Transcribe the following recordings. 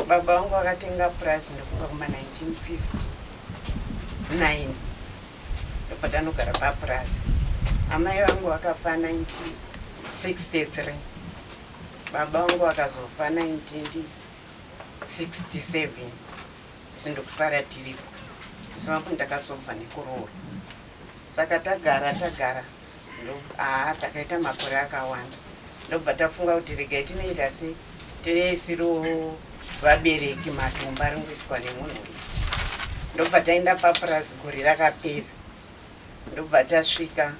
Baba vangu vakatenga purazi ndofunga kuma 1959, ndobva tanogara papurazi. Amai vangu vakafa 1963, baba vangu vakazofa 1967, isu ndokusara tiripo. Isu vangu ndakazobva nekuroora, saka tagara tagara, haa, takaita makore akawanda. Ndobva tafunga kuti regai tinoita sei, tineisiro vabereki matombo aringoiswa nemunhu wese. Ndobva taenda papurazi gore rakapera, ndobva tasvika,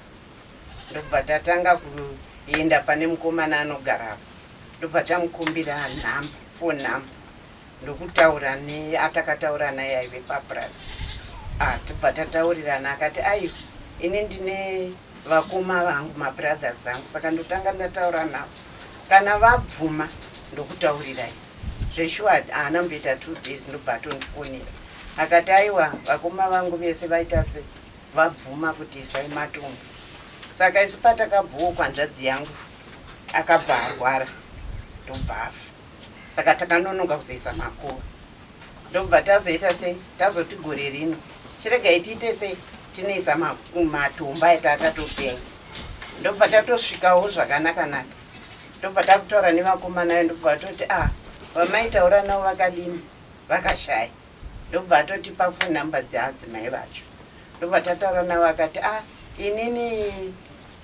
ndobva tatanga kuenda pane mukomana anogarapo, ndobva tamukumbira nhamba, phone number, ndokutaura neatakataura naye aive papurazi. Ah, tobva tataurirana, akati, "Aiwa, ini ndine vakoma vangu, mabrothers angu, saka ndotanga ndataura navo, kana vabvuma ndokutaurirai." Zveshuwa haana mboita 2 days, ndobva atondifonera akati, "Aiwa, vakoma vangu vese vaita se vabvuma kuti isai matombo." Saka isu patakabvawo, kwanzvadzi yangu akabva arwara, ndobva afa, saka takanonoka kuzoisa makuva. Ndobva tazoita sei, tazoti gore rino chiregai tiite sei, tinoisa matombo aita tatotenga. Ndobva tatosvikawo zvakanaka-naka, ndobva takutaura nevakomana vedu, ndobva vatoti, "A, vamaitaura navo vakadini?" Vakashaya. Ndobva atotipa phone number dzeadzimai vacho, ndobva tataura navo, akati, "A, inini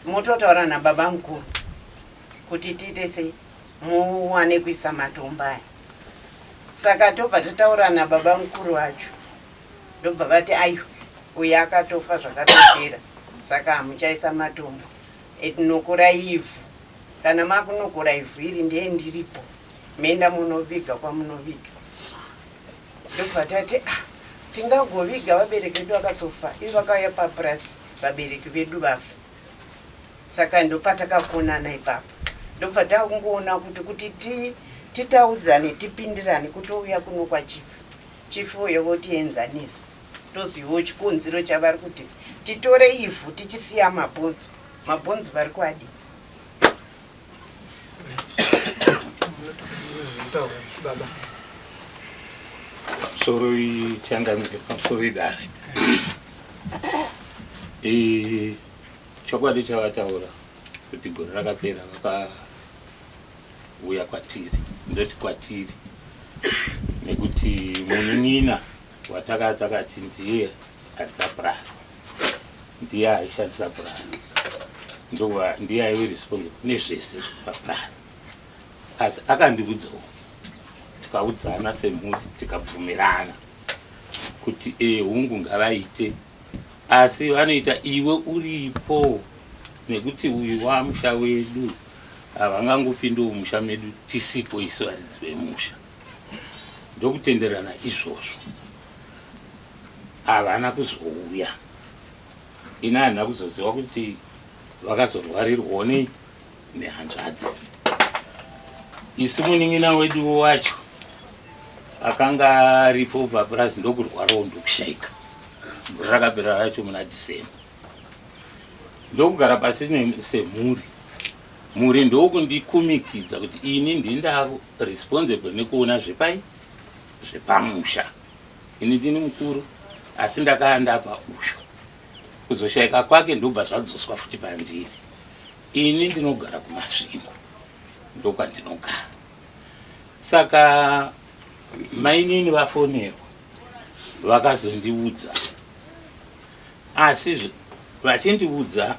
mototaura nababa mukuru kuti tiite sei, muwane kuisa matombo aya." Saka tobva tataura nababa mukuru vacho, ndobva vati, "Aiwa, uyu akatofa, zvakatopera, saka hamuchaisa matombo, tinokora ivhu. Kana makunokora ivhu iri, ndeye ndiripo, moenda munoviga kwamunoviga." Ndobva tati, "Ah, tingagoviga vabereki vedu vakazofa, ivo vakauya papurasi vabereki vedu vafa?" Saka ndopatakakonana ipapo, ndobva takungoona kuti titaudzane, tipindirane, kutouya kuno kwachief. Chief uyo votienzanisa, tozivawo chikonzero chavari kuti titore ivhu tichisiya mabhonzo. Mabhonzo vari kuadii? Zvinotaura baba. Pamusoro, changamire, pamusoro idare. Chokwadi chavataura kuti gore rakapera vakauya kwatiri. Ndoti kwatiri nekuti munin'ina wataka takati ndiye ari papurasi, ndiye aishandisa purasi, ndobva ndiye aive responsible nezvese zvepapurasi, asi akandiudzawo, tikaudzana semhuri, tikabvumirana kuti e, hungu, ngavaite, asi vanoita iwe uripo, nekuti uyu wamusha wedu, havangangopindiwo musha medu tisipo isu varidzi vemusha. Ndokutenderana izvozvo. Havana kuzouya. Ini handina kuzoziva kuti vakazorwarirwawo nei nehanzvadzi. Isu munin'ina wedu wacho akanga aripo papurazi ndokurwarawo, ndokushayika gore rakapera racho muna December. Ndokugara pasi semhuri, mhuri ndokundikumikidza kuti ini ndinda responsible nekuona zvepai, zvepamusha. Ini ndini mukuru, asi ndakaa ndapa uyo. Kuzoshayika kwake ndobva zvadzoswa futi pandiri. Ini ndinogara kuMasvingo, ndokwandinogara. Saka mainini vafonerwa, vakazondiudza, asi vachindiudza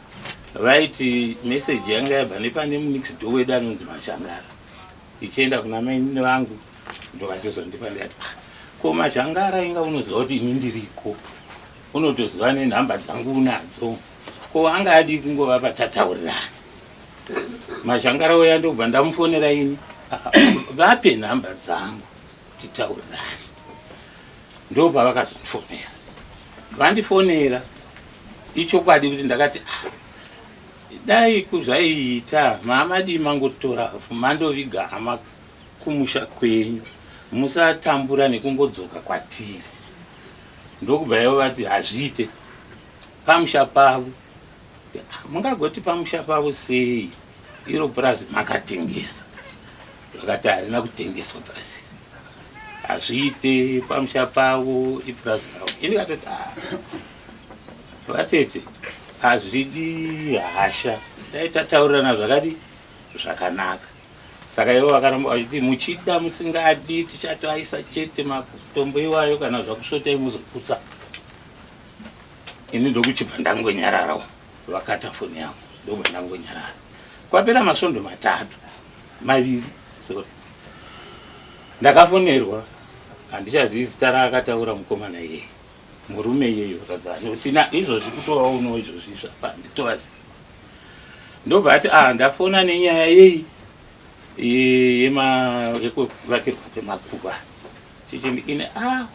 vaiti meseji yanga yabva nepane munext door wedu anonzi Mashangara ichienda kuna mainini vangu. Ndovachizondipa. Ndikati, "Ah, ko Mashangara, inga unoziva kuti ini ndiriko, unotoziva nenhamba dzangu unadzo, ko anga adii kungova patataurirana?" Mashangara uya ndobva ndamufonera ini, "Ah, vape nhamba dzangu titaurirane." Ndobva vakazondifonera. Vandifonera, ichokwadi kuti ndakati, "Ah, dai kuzvaiita maamadii mangotora mandoviga hama kumusha kwenyu, musatambura nekungodzoka kwatiri." Ndokubva ivo vati hazviite pamusha pavo. Mungagoti pamusha pavo sei, iro purazi makatengesa? Vakati harina kutengeswa purazi. Hazviite pamusha pavo, ipurazi ravo. Ini katoti ah, vatete hazvidi hasha, dai tataurirana zvakadi zvakanaka. Saka ivo vakaramba vachiti muchida musingadi tichatoaisa chete matombo iwayo, kana zvakusvotai muzoputsa. Ini ndokuchibva ndangonyararawo, vakata foni yangu ndobva ndangonyarara. Kwapera masvondo matatu maviri, sorry, ndakafonerwa, handichazivi zita raakataura mukomana iyeye, murume iyeyo nekuti izvozvi kutovaonawo izvozvi izvi apa handitovazivi. Ndobva ati ah, ndafona nenyaya yei yekuvakirwa kwemakuva chichindi. Ini ah,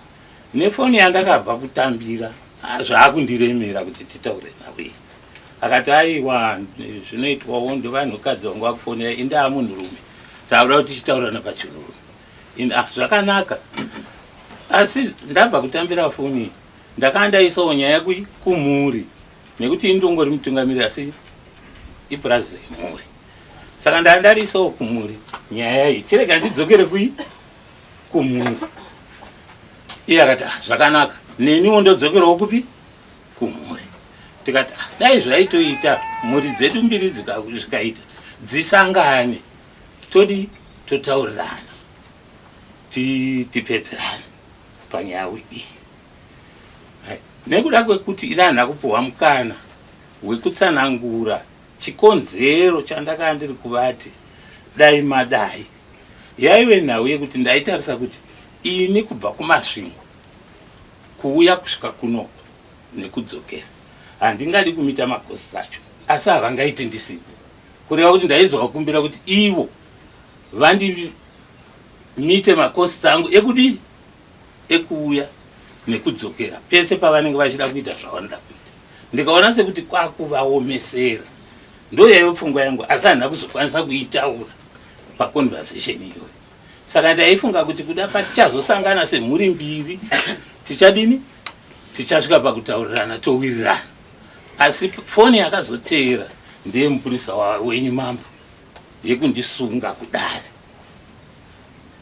nefoni yandakabva kutambira zvaakundiremera kuti titaure nawe. Akati aiwa, zvinoitwawo ndovanhukadzi vangu vakufonera, indaa munhurume, taura kuti tichitaurirana pachinhurume. Ini ah, zvakanaka, asi ndabva kutambira foni, ndakanga ndaisawo nyaya kumhuri nekuti ini ndongori mutungamiri asi ipurazi remhuri, saka ndandarisawo kumhuri nyaya iyi, chirega ndidzokere kui kumhuri. Iye akati ah, zvakanaka, neniwo ndodzokerawo kupi kumhuri. Tikati ah, dai zvaitoita mhuri dzedu mbiri zvikaita dzisangane, todi totaurirana tipedzerane panyaya iyi. Nekuda kwekuti ini handina kupuhwa mukana wekutsanangura chikonzero chandakanga ndiri kuvati dai madai, yaive nhau yekuti ndaitarisa kuti ini kubva kuMasvingo kuuya kusvika kunoku nekudzokera handingadi kumita makosi acho, asi havangaiti ndisipo, kureva kuti ndaizovakumbira kuti ivo vandimite makosi angu ekudii ekuuya nekudzokera pese pavanenge vachida kuita zvavanoda kuita. Ndikaona sekuti kwakuvaomesera, ndo yaive pfungwa yangu, asi handina kuzokwanisa kuitaura paconversation iyoyo. Saka ndaifunga kuti kuda patichazosangana semhuri mbiri tichadini, tichasvika pakutaurirana towirirana. Asi foni yakazoteera ndeye mupurisa wenyu mambo yekundisunga kudare,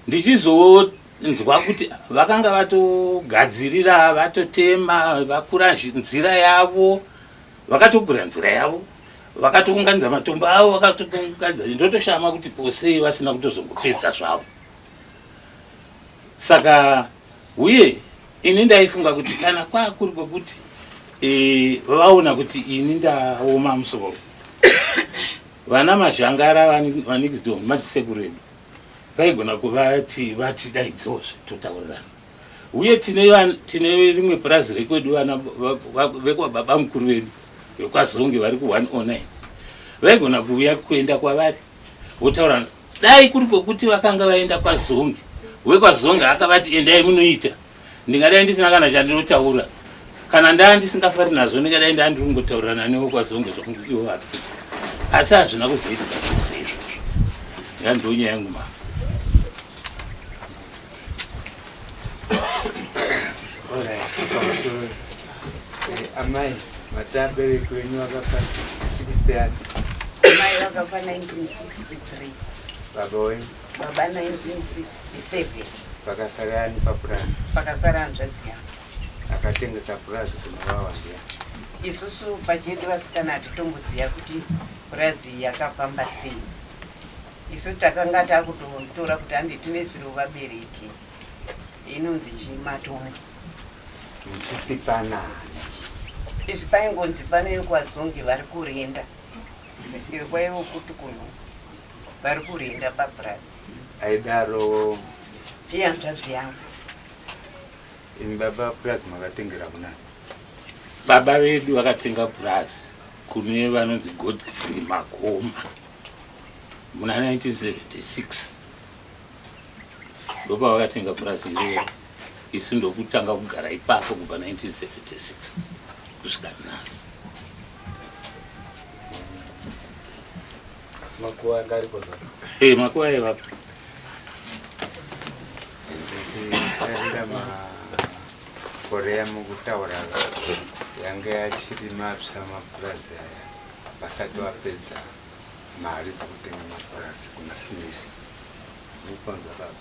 ndichizonzwa kuti vakanga vatogadzirira, vatotema, vakura nzira yavo, vakatogura nzira yavo, vakatounganidza matombo avo, vakatounganidza. Ndotoshama kuti posei vasina kutozongopedza zvavo. Saka uye ini ndaifunga kuti kana kwakuri kwekuti vaona kuti ini ndaoma musoro, vana Mazhangara vanixdon madzisekuru edu vaigona kuvati vatidaidzewo totaurirana. Uye tine rimwe purazi rekwedu, vana vekwababa mukuru vedu vekwaZonge vari ku109, vaigona kuuya kuenda kwavari votaurana. Dai kuri kwekuti vakanga vaenda kwaZonge, wekwaZonge akavati endai munoita, ndingadai ndisina kana chandinotaura. Kana ndaa ndisingafari nazvo, ndingadai ndaa ndiri kungotaurirana newe kwaZonge zvakunge ivo vari kuita, asi hazvina kuzoitika zvose izvozvo. Ngandonyaya yangu ma Alright, amai, mati abereki wenyu vakafa 60 ani? Mai vakafa 1963. Baba wenyu? Baba 1967. Pakasara ani papurazi? Pakasara hanzvadzi yangu. Akatengesa purazi kuna wawa ndiani? Isusu pachedu vasikana hatitomboziva kuti purazi iyi yakafamba sei. Isu takanga takutotora kuti handi tine zviro vabereki, inonzi chii, matombo. Muchiti panani? Izvi paingonzi pane kwazonge vari kurenda kwaivo kuti kuno vari kurenda papurazi. Aidaro ihanzvadzi yangu. Imi baba, purazi makatengera kunani? Baba vedu vakatenga purazi kune vanonzi Godfrey Magoma muna 1976, ndopavakatenga purazi iroro, isu ndokutanga kugara ipapo kubva 1976 kusvika nhasi. Asi makuva anga aripo zvako? Makuva aivapo. Tichitarira makore amukutaura, yanga yachiri matsva mapurazi aya, vasati vapedza mari dzekutenga mapurazi kuna Smith. Mukupanza baba?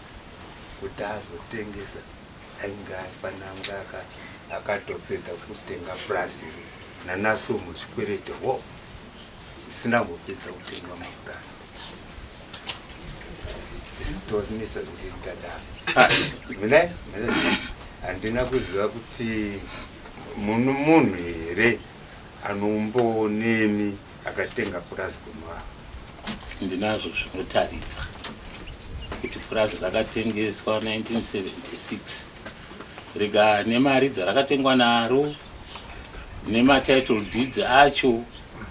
Kuti azotengesa ainge afanira kunge akatopedza kutenga purazi iri nanaso muzvikwerete ho isina kumbopedza kutenga mapurazi tisitoonesa kuti ndadaro mina handina kuziva kuti muno munhu here anombonemi akatenga purazi kunwa Ndinazvo zvinotaridza kuti purazi rakatengeswa 1976 rega nemari dzarakatengwa naro nematitle deeds acho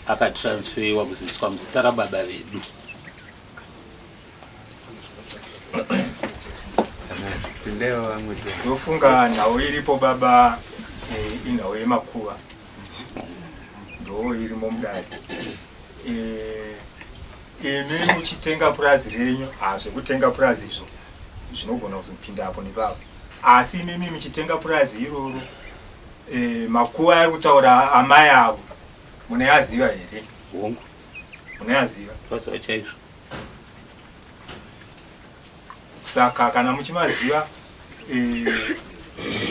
akatransfewa kuzoiswa muzita rababa vedu. Ndofunga nhau iripo baba eh, inhau yemakuva ndo irimo mudare eh, imi muchitenga purazi renyu hazvekutenga purazi izvo zvinogona kuzopinda apo nepapo asi imimi muchitenga purazi iroro eh, makuva ari kutaura amai avo munoyaziva here Hongu. Munoyaziva chaizvo. Saka kana muchimaziva e,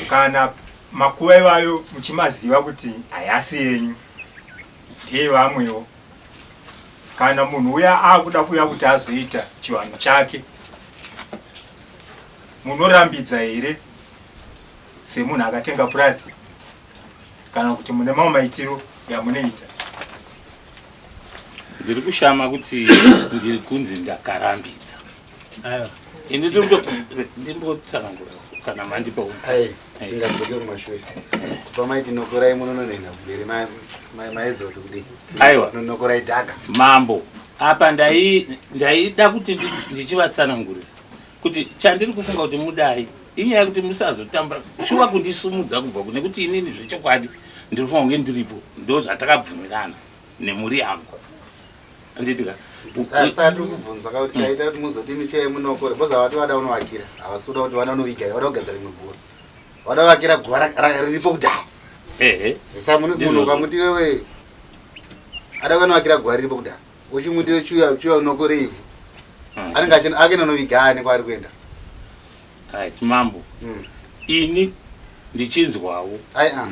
kana makuva iwayo muchimaziva kuti hayasi yenyu ndeyevamwewo kana munhu uya akuda kuuya kuti azoita chivanhu chake munorambidza here semunhu akatenga purazi kana kuti mune mamwe maitiro yamunoita Ndiri kushama kuti ndiri kunzi ndakarambidza. Ini ndimbotsanangura kana mandipa Ai, tingadzoke kumashure. Kupa maiti nokorai munononena kumberi maedza kuti kudii? Aiwa. Nokorai dhaka. Mambo, apa ndaida kuti ndichivatsanangurira kuti chandiri kufunga kuti mudai inyaya yekuti musazotambura shuwa kundisumudza kubva kune kuti inini zvechokwadi ndiri kufunga kunge ndiripo ndo zvatakabvumirana nemhuri yangu anditi ka Saka tiri kubvunza ka kuti chaita kuti muzodini chee munokore because havati vada unovakira havasi kuda kuti vana unoviga vada kugadzira rimwe guva vada kuvakira guva riripo kudhaya ehe sa munhu ukamuti wewe ada kunovakira guva riripo kudhaya uchimuti wechiuya chiuya unokore ivhu anenge akenonoviga ani kwaari kuenda Right, mambo. Ini ndichinzwawo. Ai ah,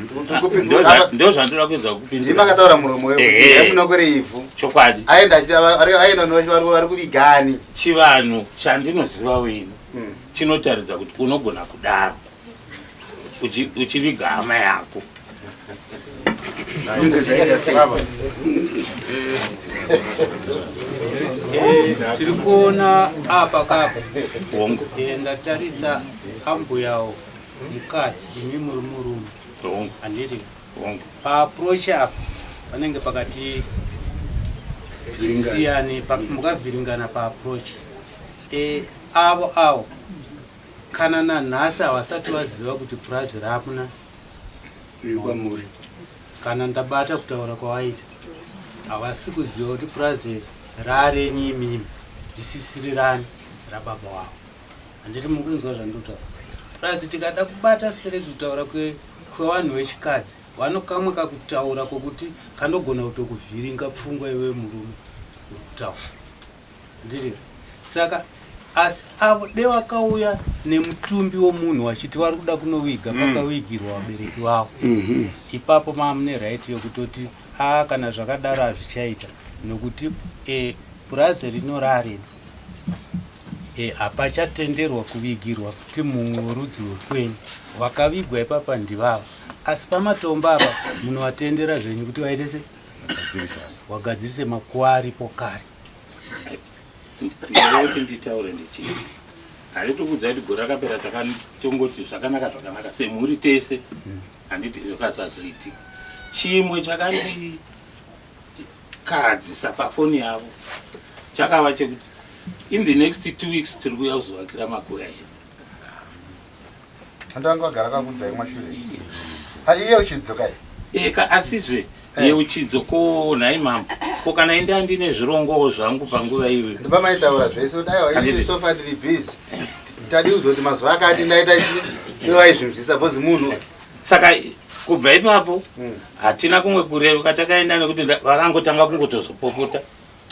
ndo zvandoda kuedza kupindura. Ndimi makataura muromo wekuti munokore ivhu. Chokwadi. Aenda achiti aenda vari kuvigani. Chivanhu chandinoziva ini chinotaridza kuti unogona kudaro uchiviga hama yako. Tiri kuona apa kapa ndatarisa ambuyawo mukadzi imi muri murume handiti paapproach apa panenge pakati siyane mukavhiringana paapproach avo avo kana nanhasi havasati vaziva kuti purazi ramuna Riri kwamuri. Kana ndabata kutaura kwawaita havasi kuziva kuti purazi iri raarenyu imimi risisiri rani rababa wavo. Handiti mukunzwa zvandinotaura? Purazi tikada kubata straight kutaura kwevanhu vechikadzi vanokamwe kakutaura kwokuti kanogona kutokuvhiringa pfungwa iwewe murume uri kutaura. Handiti? Saka asi avo de vakauya nemutumbi womunhu wachiti vari kuda kunoviga pakavigirwa vabereki vavo. Ipapo mamune right yokutoti a kana zvakadaro hazvichaita nokuti e, purazi rino raredu e, hapachatenderwa kuvigirwa futi mumwe worudzi rwekwenyu wakavigwa ipapa ndivava asi pamatombo apa munovatendera zvenyu kuti vaite se wagadzirise makuva aripo kare. Ndinoda kuti nditaure ndichiti handiti kuudza kuti gore rakapera takatongoti zvakanaka zvakanaka semhuri tese handiti zvakasazoitika chimwe chakandikahadzisa pafoni yavo chakava chekuti in the next 2 weeks tiri kuuya kuzovakira makuva edu. Handi vanga vagara kakudzai kumashure. Ha iye uchidzo kai. Eka asizve yeuchidzo ko nhai mambo ko kana indi andine zvirongowo zvangu panguva iyoyo. Ndiba maitaura zvese kuti aiwa ini so far ndiri busy. Tadi kuzoti mazuva akati ndaita chi iwe waizvinzwisa because munhu Saka kubva ipapo hatina kumwe kureruka takaenda nekuti vakangotanga kungotozopopota.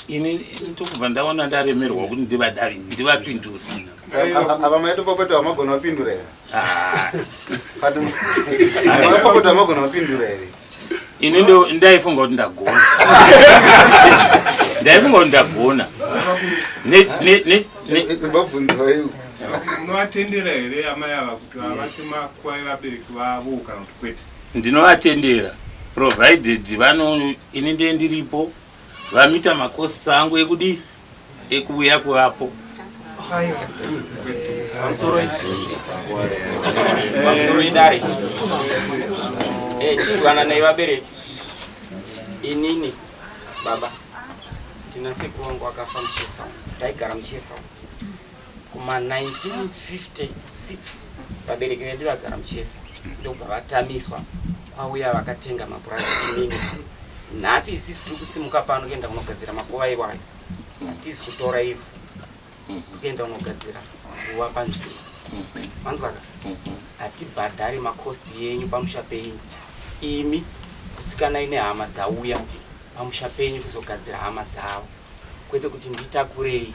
Ini ndokubva ndaona ndaremerwa kuti ndivadavi ndivapindure. Apa maitopopota wamagona wapindura here? Ah. Maitopopota wamagona wapindura here? Ini ndaifunga kuti ndagona. Ndaifunga kuti ndagona. Mbabvunzwa iwo. Munovatendera here amai ava kuti vavake makuva evabereki vavo kana kuti kwete? Ndinovatendera provided vano ini ndiye ndiripo vamita makosi angu ekudii ekuuya kuvapo. Pamusoro idare chinzwananai vabereki. Inini baba ndina sekuru wangu akafa muchesa, taigara muchesa kuma 1956. Vabereki vedu vagara muchesa, ndobva vatamiswa, kwauya vakatenga mapurazi. Inini nhasi isisu tiri kusimuka pano kuenda kunogadzira makuva iwayo. Hatizi kutora ivhu kuenda kunogadzira guva panzvimbo, manzwaka? Hatibhadhari makosti yenyu pamusha penyu. Imi kutsikanai nehama dzauya pamusha penyu kuzogadzira hama dzavo, kwete kuti nditakurei.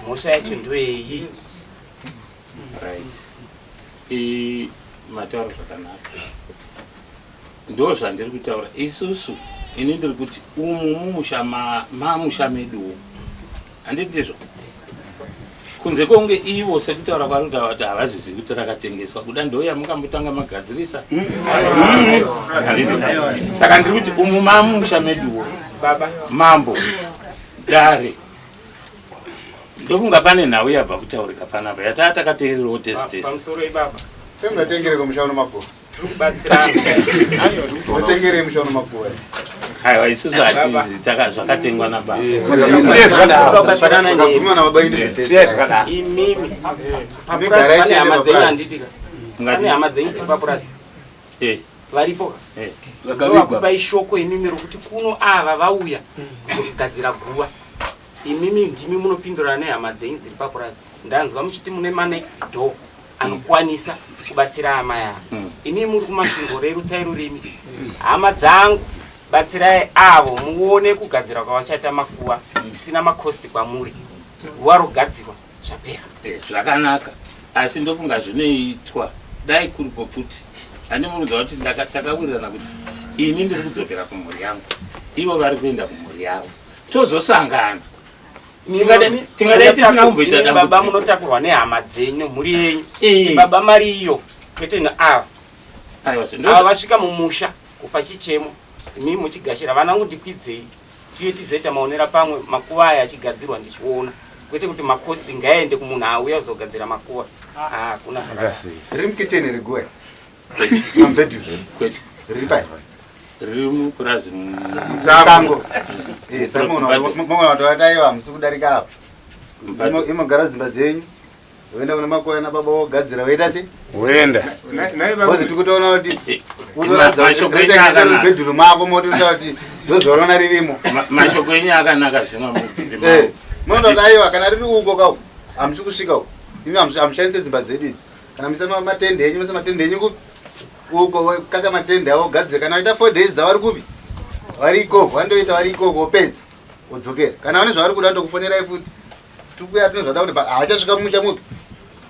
Mhosva yacho ndoyeyi? Right, mataura zvakanaka, ndo zvandiri kutaura. Isusu, ini ndiri kuti umu mumusha mamusha meduwo, handiti ndizvo? Kunze kwonge ivo sekutaura kwari kutaura kuti havazvizivi kuti rakatengeswa, kuda ndo yamukambotanga magadzirisa. Handiti? Saka ndiri kuti umu mamusha meduwo. Baba. Mambo, dare, ndofunga pane nhau yabva kutaurika panapa yataa takateererawo tesi tesi. Pamusoro ibaba. Semungatengere kumusha uno makuva? Tiri kubatsirana. Mutengerei musha uno makuva? Aiwa, isusu hatizi zvakatengwa nababa. Sakabvuma nababa ini. Imimi Imi garai papurazi pane chete hama dzenyu, papurazi. handitika? Pane hama dzenyu dziri papurazi varipo ka? Vakavigwa. Ndovakupai shoko imimi rokuti kuno ava vauya kuzogadzira guva. Imimi ndimi munopindurana nehama dzenyu dziri papurazi. Ndanzwa muchiti mune manext door anokwanisa kubatsira amai ava. Imimi muri kumasvingo, rerutsai rurimi. Hama dzangu, batsirai avo muone kugadzira kwavachaita makuva zvisina makosti kwamuri. Guva rogadzirwa, zvapera. Zvakanaka, asi ndofunga zvinoitwa dai kuripo futi. Handimuudza kuti takawirirana kuti ini ndiri kudzokera kumhuri yangu, ivo vari kuenda kumhuri yavo, tozosangana. Tingadai tisina kumboita Imi baba dambudziko. munotakurwa nehama dzenyu, mhuri yenyu. Kuti baba mari iyo, kwete neava. Aiwa, Ava vasvika mumusha kupa chichemo, imi muchigashira. Vana vangu, ndikwidzei tiye tizoita maonera pamwe makuva aya achigadzirwa ndichiona, kwete kuti makosti ngaende kumunhu auya kuzogadzira makuva. Hakuna zvakadaro. Riri mukicheni here guva? Mubedroom? Kwete. Riri pai? Riri mupurazi. Sango. Sango mamwe vanhu vadaiwa hamusi kudarika apa. Imogara dzimba dzenyu. Voenda kuna makuva ana baba vogadzira voita sei? Woenda. Bozi tikutoona kuti kutoratidza kuti Mashoko rete enyu akanaka. mubedroom mako motoita kuti ndozovaona ririmo. Mashoko enyu akanaka zvimwe mubviri. Munoda kuti aiwa, kana riri uko kau hamusi kusvika uko. Imi hamushandise dzimba dzedu idzi. Kana muisa matende enyu, muisa matende enyu kupi? Uko kaka matende avo gadzira. Kana vaita 4 days dzavari kupi? Vari ikoko, vandoita vari ikoko wopedza. Wodzokera. Kana vane zvavari kuda ndokufonerai futi. Tikuya tine zvada kuti haachasvika mumusha mupi?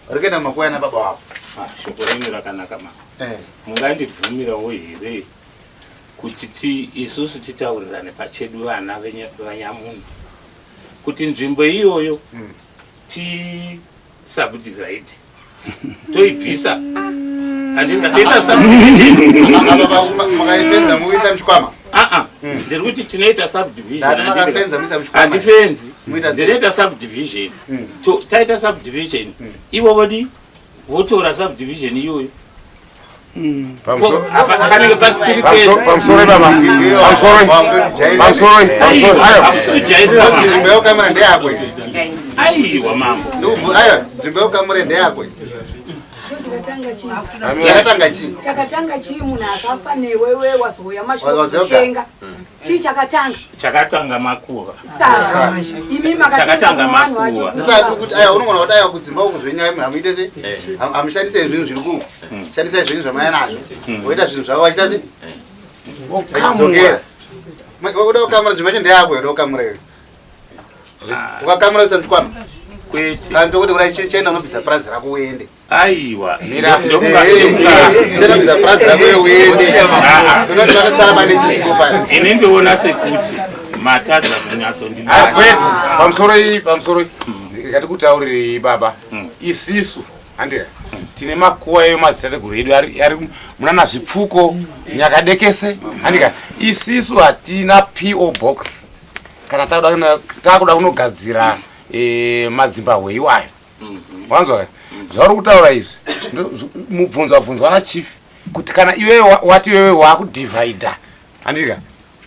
Vari kuenda mumakuva ana baba wavo. Ah, shoko renyu rakanaka ma. Mungandibvumirawo here kuti ti isusu titaurirane pachedu vana vanyamunhu kuti nzvimbo iyoyo ti subdivide, toibvisa, handiti toita subdivision? Apa makaifenza muisa muchikwama. Ah, ah. Ndiri kuti tinoita subdivision. Ndati handiti? makafenza muisa muchikwama. Handifenzi. Muita sei? Ndinoita subdivision. Taita subdivision, ivo vodi votora subdivision iyoyo. Apa panenge pasiri pedu. Pamusoro baba. Pamusoro. Pamusoro. Pamusoro. Ayo. Hamusi Nzvimbo yekukamura ndeyako iyi. Aiwa mambo. Aiwa, nzvimbo yekukamura ndeyako iyi. Chakatanga chii? Chakatanga chii? Chakatanga chii? Munhu akafa newewe wazouya Wazoga. mashokutenga, chii chakatanga? Chakatanga makuva. Saka imi makatenga Chakatanga kuvanhu vacho. makuva. Ndisati kuti aiwa, unogona kuti aiwa, kudzimba uku zvenyu hamuite sei? Hamushandisei zvinhu zviri kuku. Shandisai zvinhu zvamaya nazvo. Voita zvinhu zvavo vachiita sei? Vachidzokera. Uda kukamura nzvimbo yacho ndeyako, yoda kukamura iwe. Ukakamura uisa muchikwama. Kwete. Kana ndokuti kuda chienda unobvisa purazi rako uende. Aiwa. Chienda ubvisa purazi rako uende. Unoti vakasara pane chiiko pano. Ini ndiona sekuti matadza kunyatsondibata. Ah, kwete. Pamusoro iyi, pamusoro iyi. Ngatikutaurirei baba. Isisu handika tine makuwa eyo madzitateguru edu ari ari munana zvipfuko nyakadekese handika isisu hatina po box kana takuda kunogadzira eh, madzimbahwe iwayo wanzwa ka zvauri kutaura izvi mubvunzo wabvunzwa nachief kuti kana iwewe wati iwewe wakudhivhaidha handika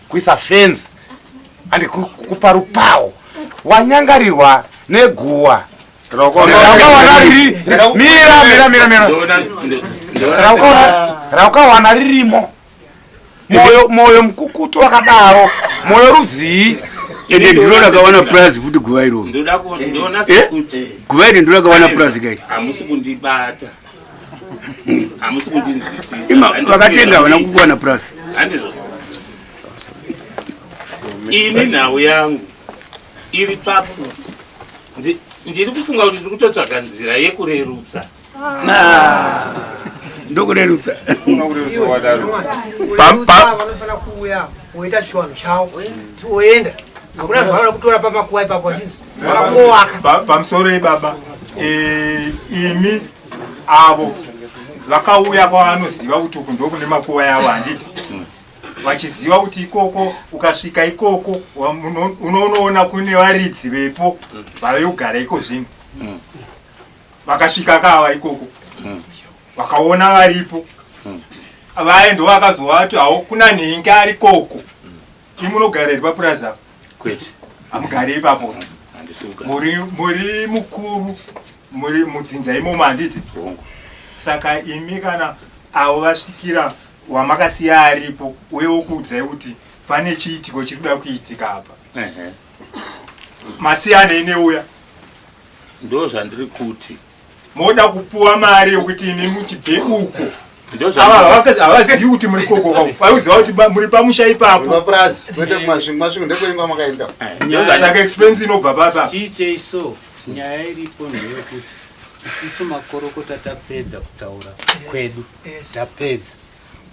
kuisa fence handi kupa rupawo wanyangarirwa neguwa raukawana riri mira mira mira mira raukawana ririmo moyo moyo mukukutu wakadaro moyo rudzii ende ndiro rakawana purazi futi guva iroro eh? Guva iri ndiro rakawana purazi kai Hamusi kundibata, hamusi kundinzwisisa. Vakatenga havana kuwana purazi. Handizvo. Ini nhau yangu iri pakuti ndiri kufunga kuti ndiri kutotsvaga nzira yekurerutsa. Ndokurerutsa. Vanofanira kuuya woita chivanhu chavo, woenda. Hakuna zvavanoda kutora pamakuva ipapo, vachinzi vakangowaka. Pamusoro ibaba, eh, imi avo vakauya kwavanoziva kuti uku ndokune makuva yavo, handiti? Vachiziva kuti ikoko ukasvika ikoko unonoona kune varidzi vepo vave kugara iko zvino. Vakasvika kava ikoko, vakaona varipo vaye, ndo vakazovati hawo kuna nhingi ari koko. Imi munogara here papurazi apa? Kwete. Hamugari ipapo? Handisi kugara. Muri mukuru muri mudzinza imomo, handiti? Saka imi kana avo vasvikira wamakasiya aripo uye wokuudzai kuti pane chiitiko chiri kuda kuitika apa, masiyanei neuya? Ndo zvandiri kuti. Moda kupuwa mari yokuti imi muchibve uko. Ava havazivi kuti muri koko kwavo, vakuziva kuti muri pamusha ipapo. Papurazi kwete kuMasvingo. Masvingo ndekweimba makaenda. Saka expense inobva papa. Tiitei so. Nyaya iripo ndeyekuti isisu makorokota tapedza kutaura kwedu, tapedza.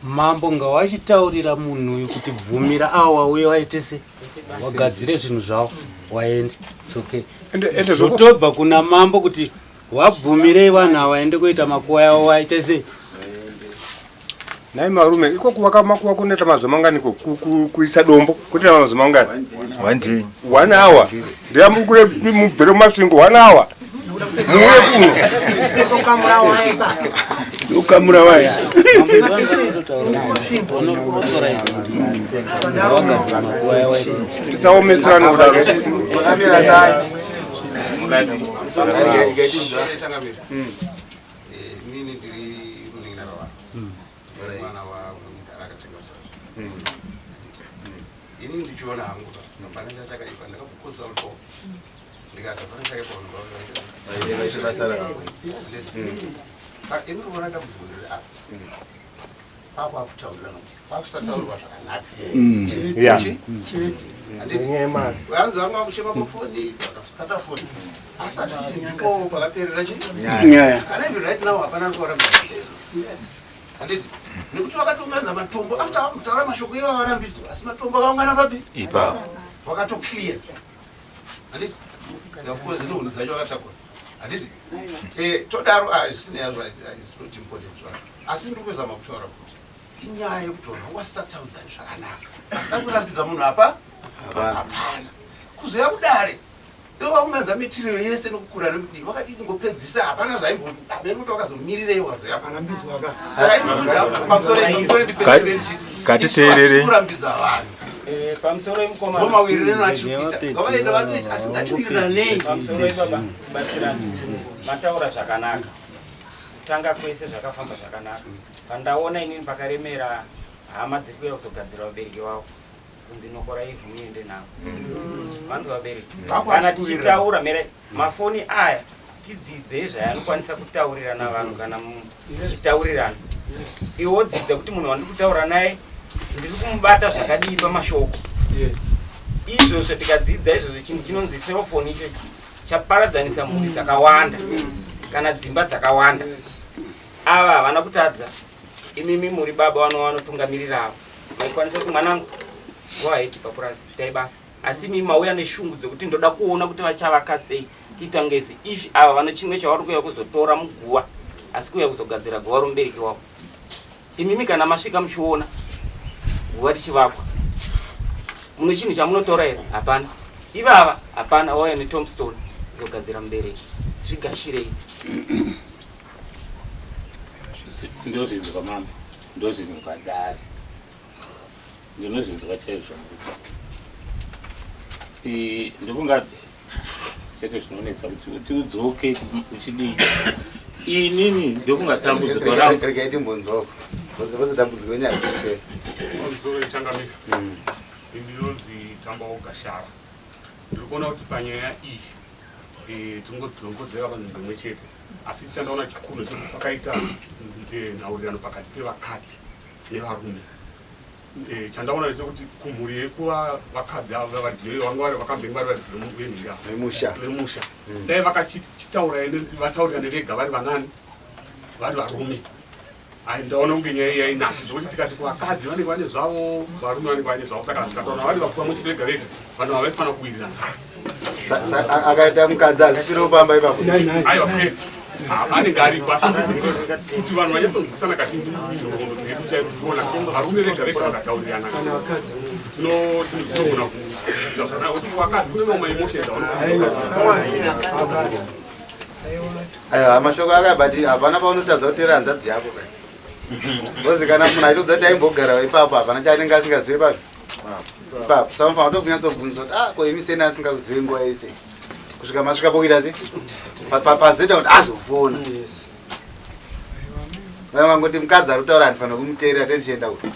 Mambo ngawachitaurira munhu uyu kuti bvumira awo wauye waite se wagadzire zvinhu zvavo waende. It's okay. Ende Zvotobva kuna mambo kuti wabvumirei vanhu ava vaende kuita makuva yavo waite sei. Nhai marume, iko kuvaka makuva kunoita mazuva manganiko? Kuisa dombo kunoita mazuva mangani? One day. One hour. Ndiyamukure mubvere muMasvingo one hour. Muuye kuno. Tokamura waipa. Ukamura waya. Tisaomeserana kudaro. Inini ndiri munin'ina wavo, mwana wamudhara akatenga zvazvo. Inini ndichiona hangu hapana chachakaipa. Ndakakuconsultawo, ndikati hapana chakaipa. Vaite basa ravo. Saka ini ndikuona dambudziko riri apa pakwakutaurirana, kwakusataurirwa zvakanaka. Handiti vanzi vanga vakuchema pafoni, vakakata foni, asi hatiti ndipo pakaperera chi Nyaya. Kana even right now hapana ari kuvarambidza kuita izvo, handiti? Nekuti vakatounganidza matombo after vamutaura mashoko ivo avarambidzwa, asi matombo akaungana papi? Ipapo. Vakatoclear, handiti? Of course nehondo dzacho vakatakura, handiti? Eh, todaro. Ah, zvisinei hazvo, it's not important zvazvo, asi ndiri kuzama kutaura kuti inyaya yekuti vanhu vasataudzani zvakanaka, asi akurambidza munhu apa hapana. Kuzoya kudare ivo vaunganidza material yese nokukura nekudii, vakadii kungopedzisa? Hapana zvaimbo hamene kuti vakazomirirei wazoya. Saka inokuti pamusoro ndipedzise ndichiti Ngatiteererei. kurambidza vanhu Eh, pamusoro yemukoma. Ngomawirirano atiri kuita, ngavaenda vanoita, asi ngatiwiriranei. Pamusoro ibaba, batsirani. Mataura zvakanaka, kutanga kwese zvakafamba zvakanaka. Pandaona inini pakaremera hama dziri kuuya kuzogadzira vabereki vavo, kunzi nokora ivhu muende navo. Vanzi vabereki Vako kana havasi kuwirirana. tichitaura mere mafoni aya, tidzidzei zvayanokwanisa kutaurirana vanhu. Kana muchitaurirana, iwe wodzidza kuti munhu wandiri kutaura naye ndiri kumubata zvakadii pamashoko. Izvozvo tikadzidza izvozvo, chinhu chinonzi cellphone ichochi chaparadzanisa mhuri dzakawanda kana dzimba dzakawanda. Ava havana kutadza. Imimi muri baba vano vanotungamirira avo, maikwanisa kuti mwanangu, go ahead papurazi, itai basa. Asi imi mauya neshungu dzekuti ndoda kuona kuti vachavaka sei, kuita ngezi if ava vano chimwe chavari kuuya kuzotora muguva, asi kuuya kuzogadzira guva romubereki wavo. Imimi kana masvika muchiona guva richivakwa, muno chinhu chamunotora here? Hapana. Ivava hapana, wauya netombstone kuzogadzira mubereki. Zvigashirei. Ndozvinzwa mambo, ndozvinzwa dare, ndinozvinzwa chaizvo mukuta. Ndokunga chete zvinonetsa kuti udzoke uchidii. Inini ndokunga dambudziko rangu Regai timbonzwako vozi dambudziko renyaya dzipere. Pamusoro changamire. Ndinonzi Tambawo Gashara. Ndiri kuona kuti panyaya iyi tingodzongodzera panzvimbo imwe chete, asi chandaona chikuru ndechekuti pakaita nhaurirano pakati pevakadzi nevarume. Chandaona ndechekuti kumhuri yekuva vakadzi ava varidzi vanga vari vakambenge vari varidzi venhinga Vemusha. Vemusha. Dai vakachitaura vataurirane vega vari vanani, vari varume. Ai, ndaona kunge nyaya iyi yainaka, zvekuti tikati kuvakadzi vanenge vane zvavo, varume vanenge vane zvavo, saka tikataura vari pamwe chete vega vega, vanhu ava vaifanira kuwirirana. Akaita mukadzi asisiriwo pamba ipapo? Aiwa, kwete. Ah, anenge aripo, asi kuti vanhu vanyatsonzwisana kazhinji nhoroondo dzedu chaidzo tinoona varume vega vega vakataurirana, tinogona kuita zvakanaka, kuti vakadzi kune mamwe emotions Aiwa, mashoko aka, but hapana paunotadza kuteera hanzvadzi yako ka, because kana munhu achitodza kuti aimbogara ipapo, hapana chaanenge asingazivi papi ipapo. Saka unofanira kutobvunza kuti, ah, ko imi seni asingakuzivi nguva yese kusvika masvika pokuita se pazoita kuti azofona, vangoti mukadzi ari kutaura, handifanira kumuteerera, tetichienda kuti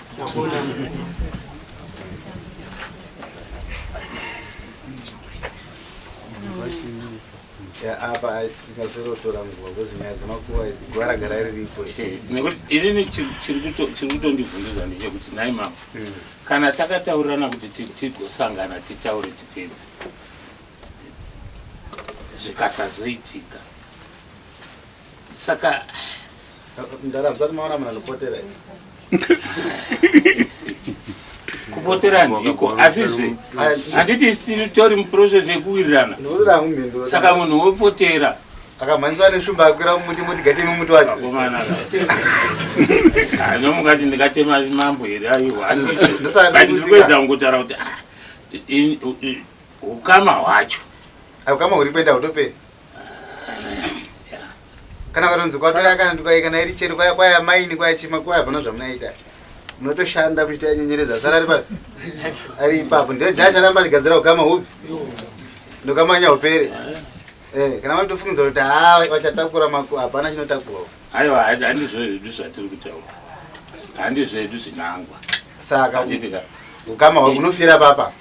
Ya, apa tingazototora nguva because nyaya dzemakuva idzi, guva ragara riripo. Nekuti inini chiri kutondivhunduza ndechekuti, nhai mama, kana takataurirana kuti tigosangana titaure tipedze, zvikasazoitika, saka Ndarama musati maona munhu anopotera. Kupotera ndiko, asizve handiti tori muprocess yekuwirirana? Ndinoda mumhinduro. Saka munhu wopotera. Akamhanyiswa neshumba akwira mumuti, muti gatemi muti wacho. Akomana, nomungati ndingatema mambo here? Aiwa. Ndosaka But ndiri kuedza kungotaura kuti ah, ukama hwacho. Ukama huri kuenda hutoperi kana katonzi kwatoya, kana ndikwai, kana iri chero kwaya kwaya maini kwaya chima kwaya, hapana zvamunaita, munotoshanda muchitoyanyenyereza sara ari papi ari ipapo, ndio jacharamba achigadzira ukama hupi ndokamanya hupere. Kana vanotofungidza kuti ha, vachatakura mako, hapana chinotakurwa. Aiwa, handizvo zvedu zvatiri kutaura, handizvo zvedu zvinangwa. Saka Handiti ka? Ukama hunofira papa,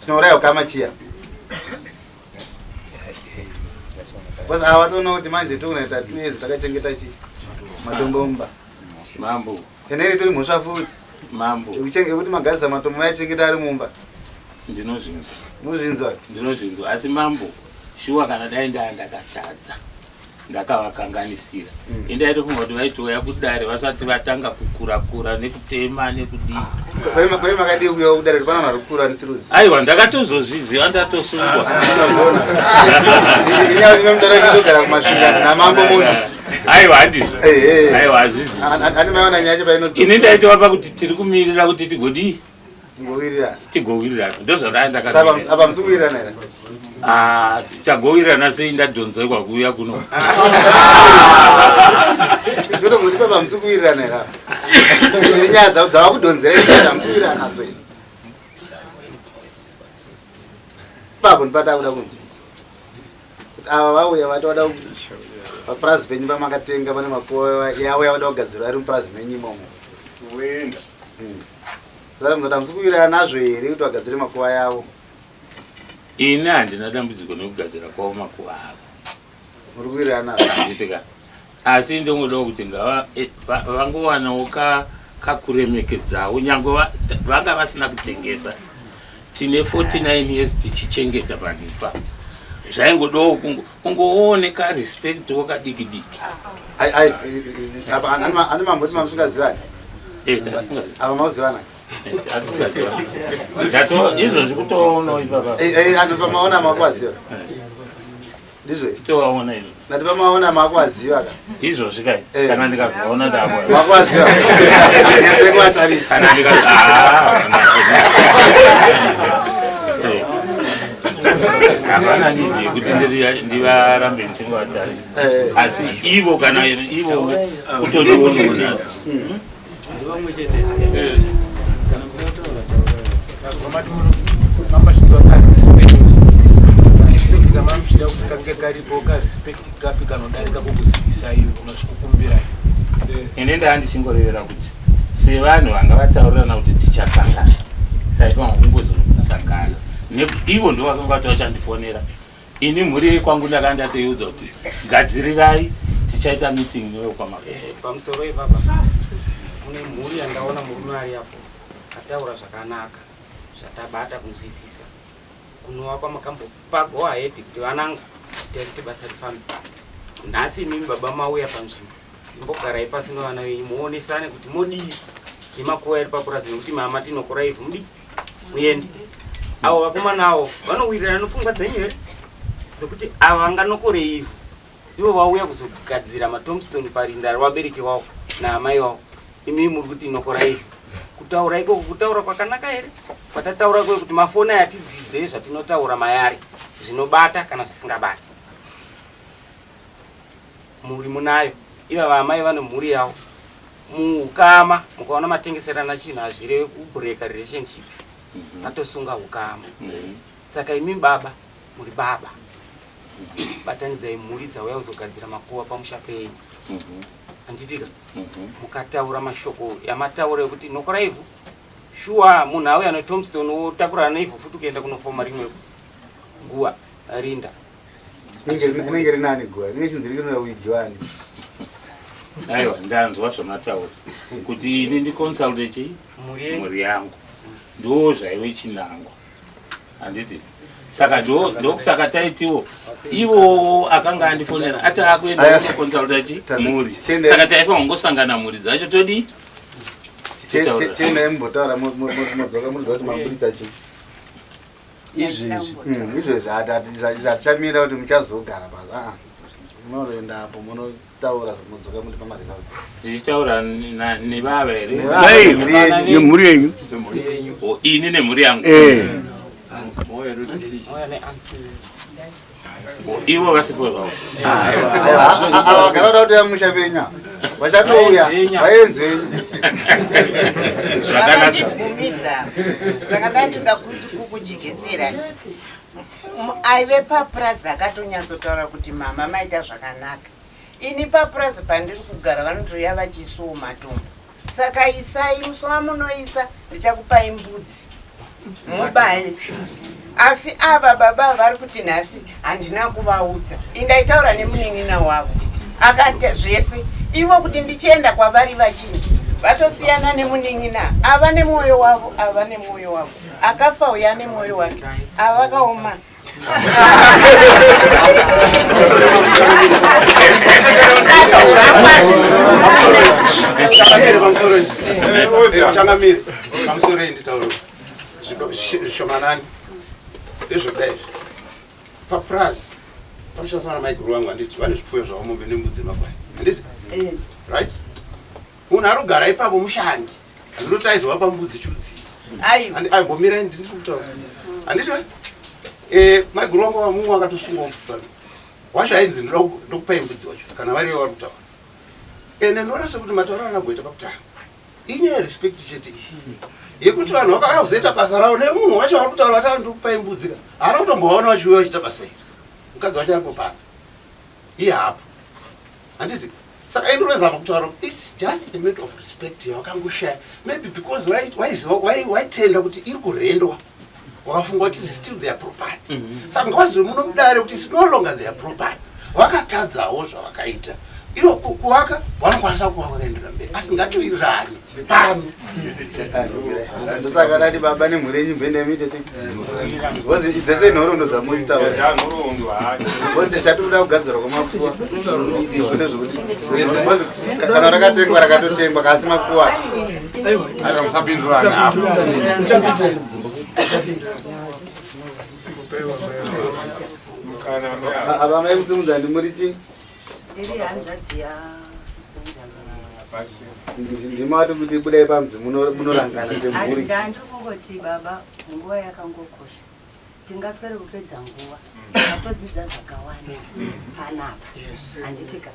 tinouraya ukama chiya, because ava toona kuti manje tokunaita 2 years takachengeta chi matombo mumba. Mambo. Ende iri tori mhosva futi. Mambo. Yekuti magazisa matombo mayachengeta ari mumba. Ndinozvinzwa. Unozvinzwa? Ndinozvinzwa, asi mambo, shuwa kana dai ndaa ndakatadza, ndakavakanganisira, indaitofunga kuti vaitouya kudare vasati vatanga kukurakura nekutema nekudii. Kwai makadii kuuya kudare kuti pana vanhu vari kukura nesiruzi? Aiwa, ndakatozozviziva ndatosungwa. Inyaya kuti mudare kitogara kumasvingano namambo munhu. Aiwa, handizvo, aiwa, hazvizi. Ani maiona nyaya yacho painodzoka? Ini ndaitova pakuti tiri kumirira kuti tigodii. Tingowirirana. Tigowirirana, ndozvandaya. Saka apa musi kuwirirana here? Ah, tagowirirana sei ndadhonzerwa kuuya kuno? Ndotongoti papa musi kuwirirana here apa? Nenyaya dzavo dzava kudhonzera, inyaya hamusi kuwirirana nadzo here ipapo? Ndipatakuda kunzi kuti ava vauya vati vada papurazi penyu pamakatenga pane makuva yauya vada kugadzirwa ari mupurazi menyu imomo. Voenda. Saka muzoti hamusi kuwirirana nazvo here kuti vagadzire makuva yavo? Ini handina dambudziko nekugadzira kwavo makuva avo. Muri kuwirirana nazvo? Handitika, asi ndongodawo kuti ngava vangowanawo ka Kakuremekedzawo nyangwe vanga vasina kutengesa. Tine 49 years tichichengeta panhu ipapo, zvaingodawo kungoone karespect kadiki diki. Ai, ai, apa ane mamboti mamusingazivani? Apa mauzivana? Izvozvi kutoonawo ipapa. Anhu pamaona makuvaziva, ndizvo? Tovaona izvo. Ndati pamaona makuvaziva ka. Izvozvi kai, kana ndikazoona ndabo. Makuvaziva nyatse kuvatarisa. Kana ndika ah, hapana need yekuti ndivarambe ndichingovatarisa, asi ivo kana ivo kutondioona. Ndivamwe chete kana muda kutaura, Mambasvika karespect, respect kamamuchida kuti kange karipo, karespect kapi kanodarika kukuzivisa iyo unasvikukumbirai? Ine ndaa ndichingorevera kuti sevanhu vanga vataurirana kuti tichasangana, taifanwa kungozosangana. Ivo ndo vakanga vati vachandifonera. Ini mhuri yekwangu ndakanga ndatoiudza kuti gadzirirai, tichaita meeting nevekwama. Pamusoro ipapa kune mhuri yandaona murume ari apo ataura zvakanaka, zvatabata kunzwisisa kunova kwamakambopa go ahead kuti vananga itai kuti basa rifambe. Nhasi imimi baba mauya panzvimbo, imbogarai pasi nevana venyu muonesane kuti modii nemakuva iri papurazi, nekuti mama tinokora ivhu, mudii muende. Avo vakomana avo vanowirirana nepfungwa dzenyu here dzekuti ava vanganokore ivhu, ivo vauya kuzogadzira matombstone parinda revabereki vavo naamai vavo? Imi muri kuti inokora ivhu. Kutaura ikoko kutaura kwakanaka here kwatataura kwe kuti mafoni aya tidzidze zvatinotaura mayari zvinobata kana zvisingabati? Mhuri munayo, iva vaamai vane mhuri yavo muukama. Mukaona matengeserana chinhu, hazvirevi kubreaka relationship, matosunga ukama. Saka imi baba muri baba, batanidzai mhuri dzauya kuzogadzira makuva pamusha penyu, handitika? Mukataura mashoko yamataura ekuti nokora ivhu, shuwa munhu auya netombstone wotakurana neivhu futi kuenda kunofoma rimwe guva rinda. Rinenge rinani guva rinenge chinzi rinoda kuidyiwani. Aiwa, ndanzwa zvamataura kuti ini ndiconsulte chi Mhuri yenyu. Mhuri yangu, ndo zvaive chinangwa, handiti? Saka ndokusaka taitiwo ivowo akanga andifonera ati akuenda kunoconsulta chi mhuri, saka taifanwa kungosangana mhuri dzacho todii? Totaura. Chiendai mumbotaura, modzoka muridza kuti maburitsa chii. Izvezvi? Izvezvi hatichamira kuti muchazogara pasi. Aa, munoenda apo munotaura, modzoka muri pamaresults. Tichitaura nevava here? Nevava, nemhuri yenyu. Nemhuri yenyu. O, ini nemhuri yangu. Mauya neanswer. O, ivo vasipo zvavo. Ava vagara kuda kuti musha penyu vachatouya vaenzenyu. Zvakanaka. Vakatibvumidza saka ndoda kuti kukujekeserai. Aive papurazi akatonyatsotaura kuti mama maita zvakanaka. Ini papurazi pandiri kugara vanotouya vachiisuwo matombo, saka isai musi wamunoisa ndichakupai mbudzi mubaye. Asi ava baba vari kuti nhasi handina kuvaudza. Indaitaura nemunin'ina wavo akati zvese ivo kuti ndichienda kwavari vachinji vatosiyana nemunin'ina ava nemwoyo wavo, ava nemwoyo wavo, akafa uya nemwoyo wake, ava vakaoma. Changamire, pamusoro, changamire, pamusoro iyi nditaure zvishomanani. Ndezvekudai izvi, papurazi panoshandiswa namaiguru vangu, handiti? Vane zvipfuyo zvavo, mombe nembudzi nemakwai, handiti? Right, munhu ari kugara ipapo mushandi, handinoti aizova pambudzi chirudzii. Aiwa. Aimbomirai, ndiri kutaura, handiti? Maiguru vangu mumwe akatosungwa wacho ainzi ndokupai mbudzi wacho kana varivo vari kutaura. Ende ndinoona sekuti matauro anagoita pakutanga inyaya yerespect chete iyi, yekuti vanhu vakauya kuzoita basa ravo nemunhu wacho vari kutaura vati ndikupai mbudzi ka, haana kutombovaona vachiuya vachiita basa iri. Mukadzi wacho aripo pano, iye hapo, handiti? Saka indorezama kutaura kuti its just a matter of respect yavakangoshaya, maybe because waiziva waitenda kuti iri kurendwa, wakafunga kuti its still their property. Saka ngavazive muno mudare kuti its no longer their property. Vakatadzawo zvavakaita. Ivo kuvaka vanokwanisa kuvaka vakaenderera mberi, asi ngatiwirirane pano. Ndosaka dati baba nemhuri yenyu mboenda muite sei, because dzese nhoroondo dzamuritaura, because chatikuda kugadzirwa kwamakuwa izvo ndezvekuti because kana rakatengwa rakatotengwa kasi makuwa. Aiwa, musapindurana apo. Ava mai kusimudza ndimuri chii? Ndiri hanzvadzi ya Ndimati kuti budai panzi munorangana semhuri. Ndandiri kungoti baba, nguva yakangokosha, tingaswere kupedza nguva. Tatodzidza zvakawanda panapa, handitika?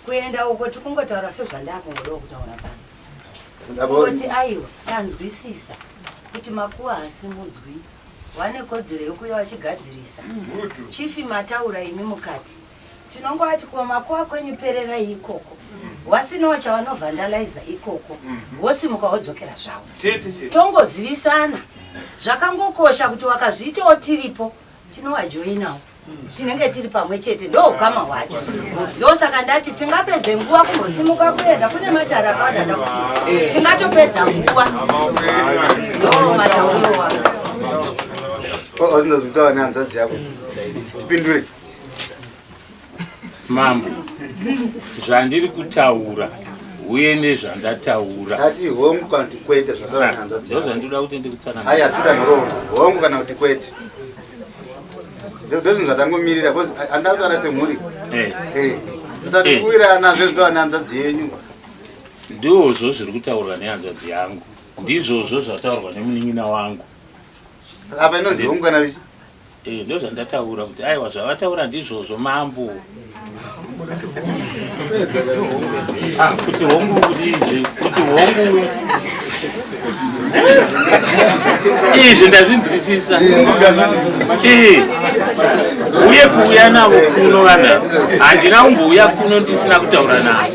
Kuenda uko tikungotaura sezvandakungodawo kutaura pano. Kungoti aiwa, tanzwisisa kuti makuva hasimudzwi, vane kodzero yekuuya vachigadzirisa. Chief mataura imi mukati tinongovati kumakuva kwenyu pererai ikoko, wasinawo chavanovhandalaiza ikoko, wosimuka wodzokera zvavo. Chete chete. Tongozivisana zvakangokosha kuti wakazviitawo tiripo, tinowajoinawo, tinenge tiri pamwe chete, ndo ukama hwacho. Ndosaka ndati tingapedze nguva kumbosimuka kuenda kune matare akawanda da kupinda, tingatopedza nguva. Ndo matauriro wanga. Wazinazvitaura nehanzvadzi yako, tipindure. Mambo, zvandiri kutaura uye nezvandataura. Ati hongu kana kuti kwete, zvataura nehanzvadzi yako. Ndozvandinoda kuti ndikutsanangure. Ai, hatikuda nhoroondo, hongu kana kuti kwete. Ndozvinhu zvatangomirira because handida kutaura semhuri. Totati kuwirirana zvezvitaura nehanzvadzi yenyu. Ndizvo zviri kutaurwa nehanzvadzi yangu, ndizvozvo zvataurwa nemunin'ina wangu. Apa inonzi hongu kana richi? Ndozvandataura kuti aiwa, zvavataura ndizvozvo mambo. Ah, kuti hongu kudizve kuti hongu izvi ndazvinzwisisa. Uye kuuya navo kuno vanhu, handina kumbouya kuno ndisina kutaura navo.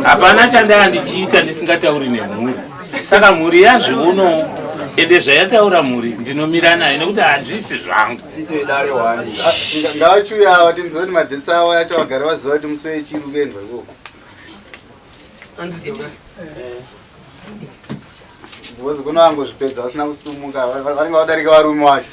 Hapana chandaa ndichiita ndisingatauri nemhuri. Saka mhuri yazvionawo, ende zvayataura mhuri ndinomira nayo nekuti hazvisi zvangu. Ngavachiuya ava tinzwe kuti madates avo acho, vagare vaziva kuti musi wechiri kuendwa ikoko, because kuno vangozvipedza vasina kusumuka, vanenge vadarika varume vacho.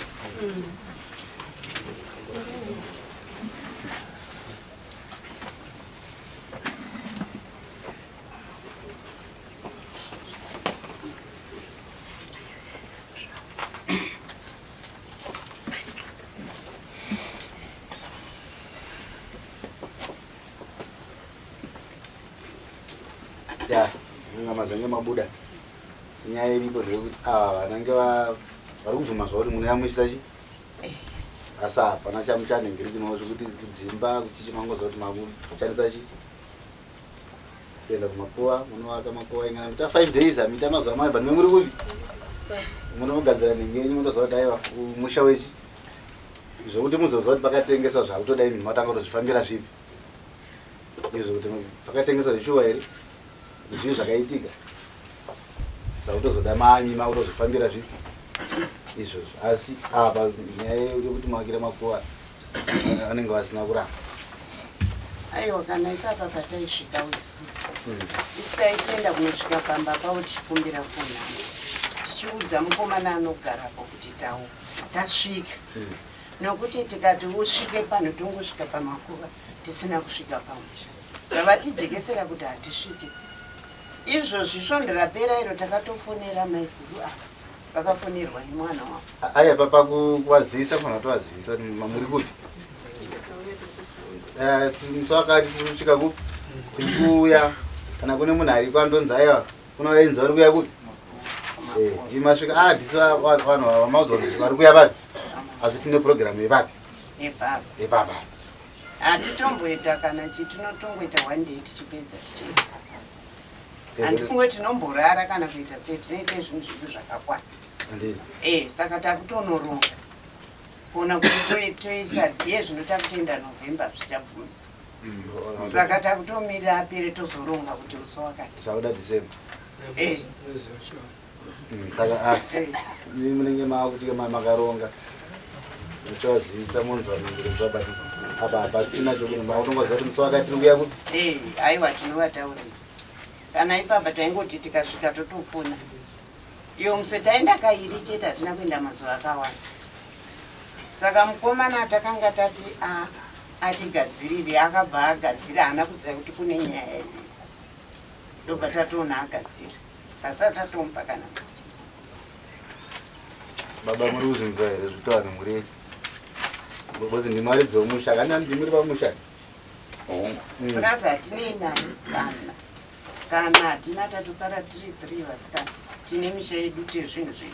Ya inga mazange mabuda. Nyaya iripo ndeyekuti ava vanange vari kubvuma zvavo kuti munoyamwisa chi, asi hapana chamuchanenge rikinowo zvekuti kudzimba kuchichi mangoziva kuti makushandisa chi kuenda kumakuva, munovaka makuva ingana muita 5 days, amuita mazuva mayo, but muri kupi munogadzira nhingi yenyu, munotoziva kuti aiwa, musha wechi zvokuti muzoziva kuti pakatengeswa zvakutoda imi matanga kutozvifambira zvipi izvo, kuti pakatengeswa zvishuwa here, zvii zvakaitika, zvakutozoda manyi makutozvifambira zvipi izvozvo. Asi apa nyaya yekuti mavakira makuva vanenge vasina kuramba. Aiwa, kana ipapa pataisvikawo isusu, isi taitoenda kunosvika pamba pavo tichikumbira phone number, tichiudza mukomana anogarapo kuti tau tasvika, nokuti tikati usvike pano tongosvika pamakuva tisina kusvika pamusha. Tavatijekesera kuti hatisvike izvozvi. Svondo rapera iro takatofonera maiguru ava, vakafonerwa nemwana wavo. Aya papa kuvazivisa, kufanira kutovazivisa kuti muri kupi. Musi wakati tiri kusvika kupi, tiri kuuya. Kana kune munhu ariko andonzi aiwa, kuna vainzi vari kuuya kupi. Imasvika ah dhisi vanhu vamaudzwa kuti vari kuuya papi, asi tine purogiramu yepapi. Yepapa. Yepapa. Hatitomboita kana chi, tinotongoita one day tichipedza tichienda. Handifunge tinomborara kana kuita sei, tinoite zvinhu zvedu zvakakwana. Handii. Saka takutonoronga kuona kuti toisa iye zvino takutoenda November, zvichabvumidzwa, saka takutomirira apere tozoronga kuti musi wakati. Zvakuda December. Saka imi munenge maakuti makaronga muchavazivisa monzwa ningiro zvabati. Apa hapasina chokuti makutongoziva kuti musi wakati tiri kuuya kupi. Eh, aiwa tinovataurira. Kana ipapa taingoti tikasvika totofona. Iyo muswe taenda kairi chete hatina kuenda mazuva akawanda. Saka mukomana takanga tati a atigadzirire akabva agadzira haana kuziva kuti kune nyaya iyi. Ndobva tatoona agadzira. Asi tatomupa kana. Baba muri kuzvinzwa here zvitaura nemhuri yenyu? Because ndimwari dzomusha kana ndimuri pamusha. Purazi hatinei nayo kana. Kana hatina tatosara tiri three vasikana. Tine misha yedu tezvinhu zvedu.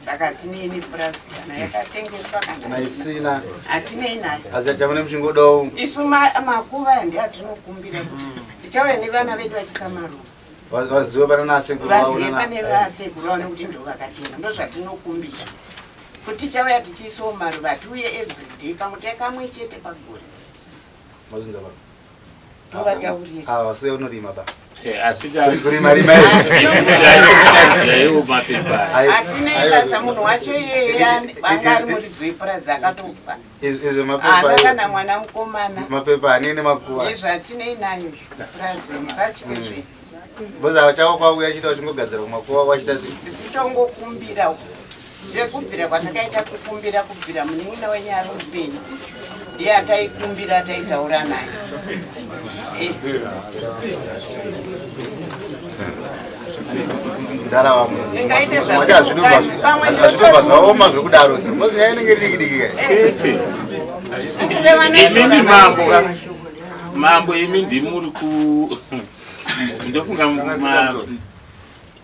Saka hatinei nepurazi kana yakatengeswa kana Kana isina. Hatinei nayo. Asi chamune muchingodawo Isu makuva ndiyo atinokumbira kuti tichauya nevana vedu vachisa maruva. Vazive pana nasekuru vavo Vazive nana- pane vasekuru vavo nekuti ndo vakatenga ndozvatinokumbira. Kuti tichauya tichiisawo maruva hatiuye everyday pamwe takamwe chete pagore. Mazvinzwa baba. Tovataurira. Ah, wasiya unorima baba. Asi Kurima rima. Yaiwo mapepa. Hatinei basa munhu wacho iyeye anga ari muridzi wepurazi akatofa. Izvo mapepa. Haana kana mwana mukomana. Mapepa anene makuva. Izvo hatinei nayo purazi musatye zvenyu. Boza chavo kwauya chita uchingogadzira kumakuva wachita sei? Isu tongokumbira zvekubvira kwatakaita kukumbira kubvira munin'ina wenyu ari mupenyu ndiye ataikumbira taitaura naye. Ndarama. Ndingaite Mwati hazvinobva pamwe hazvinobva zvaoma zvekudaro. Boza nyaya inenge iri diki diki kai. Imimi mambo ka mambo imi ndimuri ku ndofunga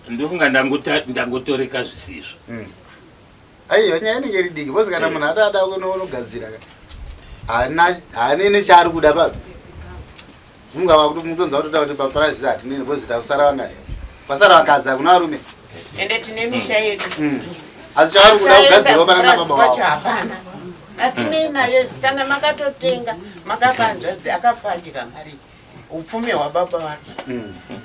ndofunga ndangotoreka zvisizvo. Aiwa nyaya inenge iri diki boza kana munhu ati ada kunogadzira ka. Haana haanene chaari kuda papi. Mungava kuti mutonza kutoda kuti papurazi hatinene boza takusara vangani. Pasara vakadzi hakuna varume. Ende tine misha yedu. Asi chaari kuda kugadzirwa pana Purazi nababa pacho wavo. hapana. Hatinei nayo isu kana makatotenga makapa hanzvadzi akafa adya mari upfumi hwababa vake.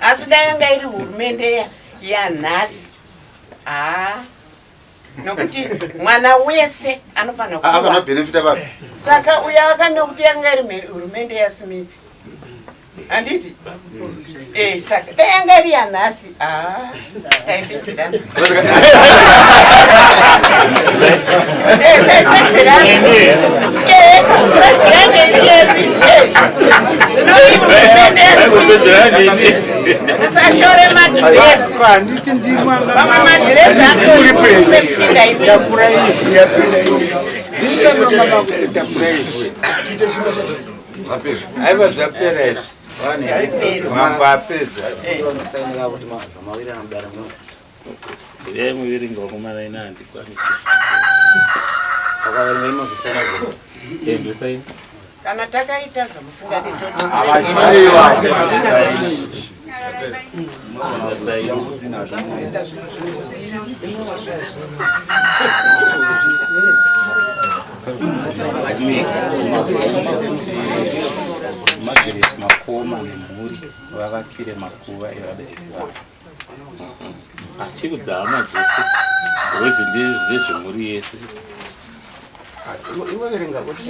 Asi dai yanga iri hurumende yanhasi haa nokuti mwana wese anofanira Akana kuwa benefita papi. saka uyo akanokuti yanga iri hurumende yaSmith handiti Eh, saka dai yanga iri yanhasi haa taipedzerana. Eh, taipedzerana. Eh, purazi yacho iri yedu. Eh, noiri hurumende yaSmith. Musashore madhiresi. Vamwe madhiresi atoripinda imi. Aiwa zvapera izvi. Mambo apedza. Uyai muverenga vakomana ina handikwanisi. Saka verengai mazosaina. Eh, ndosaina. Kana takaita zvamusingadi toti Aiwa. Margaret Makoma nemhuri vavakire makuva evabereki vavo. Achiri kudzama dzese because ndezvemhuri yese. Iweverenga kuti